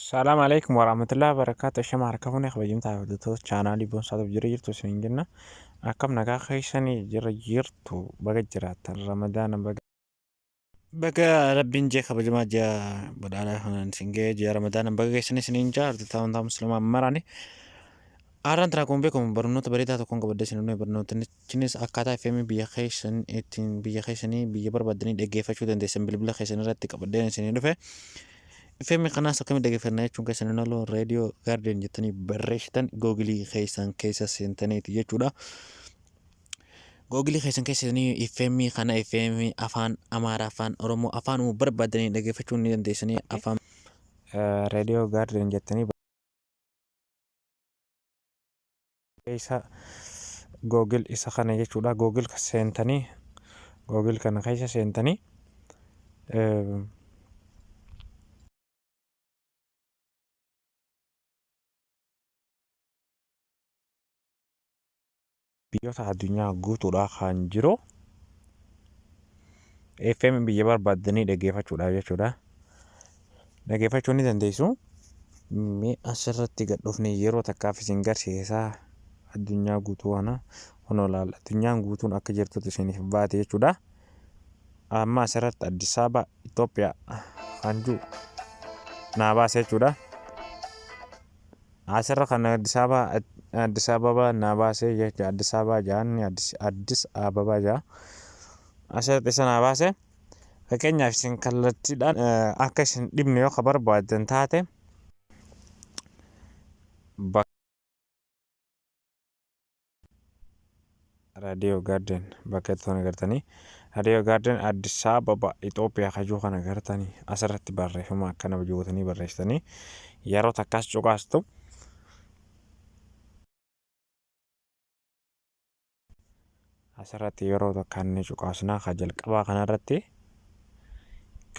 Salaam alaikum warahmatullahi wabarakatuh. Shama harka fuune kabajamtaa hordoftoota chaanaalii Boonsaatuuf jira jirtu isiniin jenna. Akkam nagaa keessanii jira jirtu baga jiraattan Ramadaana baga. Baga rabbiin ji'a kabajamaa ji'a badhaadhaa kanaan isin ga'ee ji'a ramadaana baga geessanii isiniin ji'a hordoftoota amantaa musliimaa maraani. Haaraan tana akkuma beekamu barnoota bareedaa tokkoon qabadhee isin dhufne barnootichinis akkaataa FM biyya keessan ittiin biyya keessanii biyya barbaaddanii dhaggeeffachuu dandeessan bilbila keessan irratti qabadheen isinii dhufe. FM kanaas akkamitti dhaggeeffanna jechuun keessan hin oolu reediyoo gaarden jettanii barreessitan googilii keessan keessa seentaniiti jechuudha. Googilii keessan keessa seentanii FM kana FM afaan Amaaraa afaan Oromoo afaan barbaaddanii dhaggeeffachuu ni dandeessanii afaan Reediyoo gaarden jettanii keessa Google isa kana jechuudha. Google seentanii Google kana keessa seentanii biyyoota addunyaa guutuudha kan jiru FM biyya barbaaddanii dhaggeeffachuudhaaf jechuudha. Dhaggeeffachuu ni dandeessu. Mee asirratti gad dhufne yeroo takkaaf isin garsiisa addunyaa guutuu kana kunoo laal addunyaan guutuun akka jirtutti isiniif baate jechuudha. Amma asirratti Addis Ababa Itoophiyaa kan jiru naa baase jechuudha. Asirra kan Addis Ababa Addis Ababa naa baase jechuudha. Addis Ababa jaan Addis Ababa jaa asirratti isa naa baase. Fakkeenyaaf isin kallattiidhaan akka isin dhibne yoo ka barbaaddan taate bakka Radio Garden bakka itti kana gartanii Radio Garden Addis Ababa Itoophiyaa kajuu kana gartanii asirratti barreeffama akkana gootanii barreessitanii yeroo takkaas cuqaastu. Asirratti yeroo takka ni cuqaasna ka jalqabaa kanarratti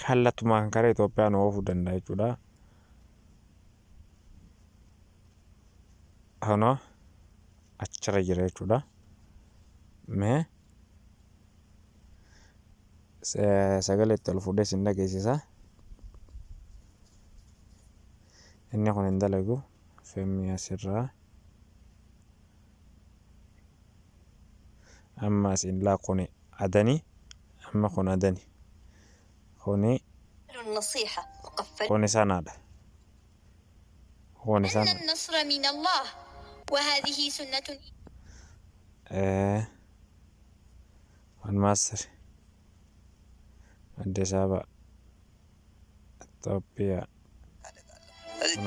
kallattumaan karaa Itoophiyaa nu oofuu danda'a jechuudha. Kunoo achirra jira jechuudha. Mee sagalee itti ol fuudhee isin dhageessisa. Inni kun hin dalagu. Femmii asirraa. Amma asiin laa kuni adani amma kun adani kuni kuni sanaadha kuni sana One master Addis Ababa Ethiopia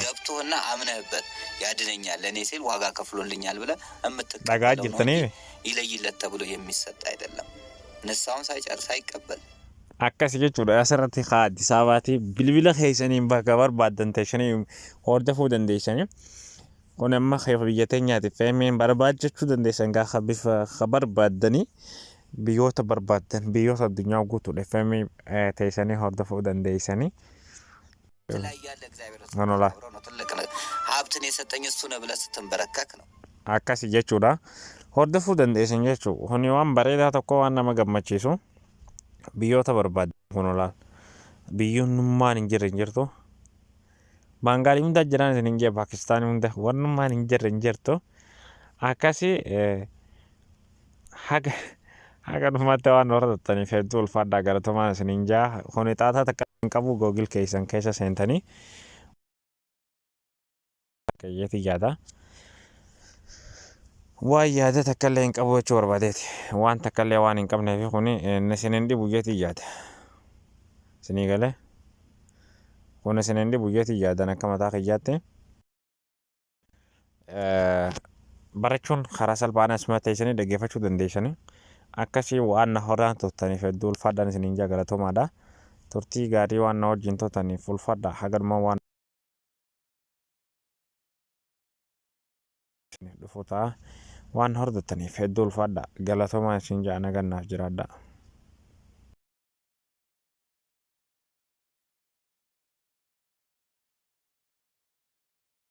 ገብቶህና አምነህበት ያድነኛል ለእኔ ሲል ዋጋ ከፍሎልኛል ብለህ Dhagaa የምትቀበለው ነው እንጂ jirtanii ይለይለት ተብሎ የሚሰጥ አይደለም። ንስሐውን ሳይጨርስ አይቀበል። Akkasi jechuudha asirratti kaa Addis Ababaati bilbila keessaniin bakka barbaaddan teessanii hordofuu dandeessanii. Kun amma keefa biyya teenyaati feemeen barbaachachuu dandeessan gaafa bifa ka barbaaddanii biyyoota barbaaddan biyyoota addunyaa guutuudha FM teessanii hordofuu dandeessanii. ላይ ያለ እግዚአብሔር Manola. ስትከብረው ነው ትልቅ ነገር። ሀብትን የሰጠኝ እሱ ነው ብለህ ስትንበረከክ ነው። Akkasi jechuudha. Hordofuu dandeessan jechuudha. Kuni waan bareedaa tokko waan nama gammachiisu biyyoota barbaaddan kun olaal. Biyyunnummaan hin jirre hin jirtu. Baangaalii hunda jiran isin hin jee Paakistaanii hunda wannummaan hin jirre hin jirtu. Akkasi haga haga dhumaatti waan hordoftaniif hedduu ulfaadhaa galatomaan isin hin jaa. Kuni xaataa takka hin qabu Google keessan keessa seentanii keeyyati yaada. Waan yaada takka illee hin qabu jechuu barbaadeeti. Waan takka illee waan hin qabneef kuni isin hin dhibu jeeti yaada. Isinii galee kun isin hin dhibu jeeti yaadan akka mataa kiyyaatti. Barachuun karaa salphaan asuma teessanii dhaggeeffachuu dandeessanii. Akkasii waan na horaan turtaniif hedduu ulfaadhaan isiniin jaa galatoomaadha. Turtii gaarii waan na wajjin turtaniif ulfaadha haga dhuma waan isiniif dhufu ta'a. Waan hordoftaniif hedduu ulfaadha galatoomaa isin jaa nagannaaf jiraadha.